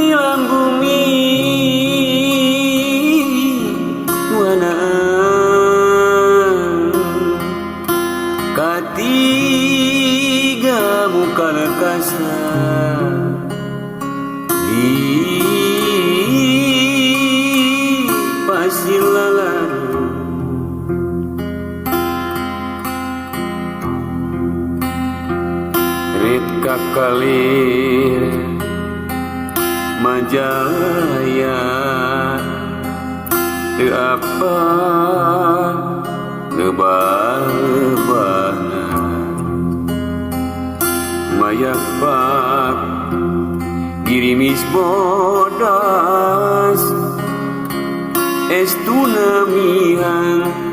Nilam bumi wanaan. Katiga muka lekasa di pasir lalang. Rit kakalir Majalaya, teu apa lebah-lebahna mayakpak girimis bodas, estuna mihang.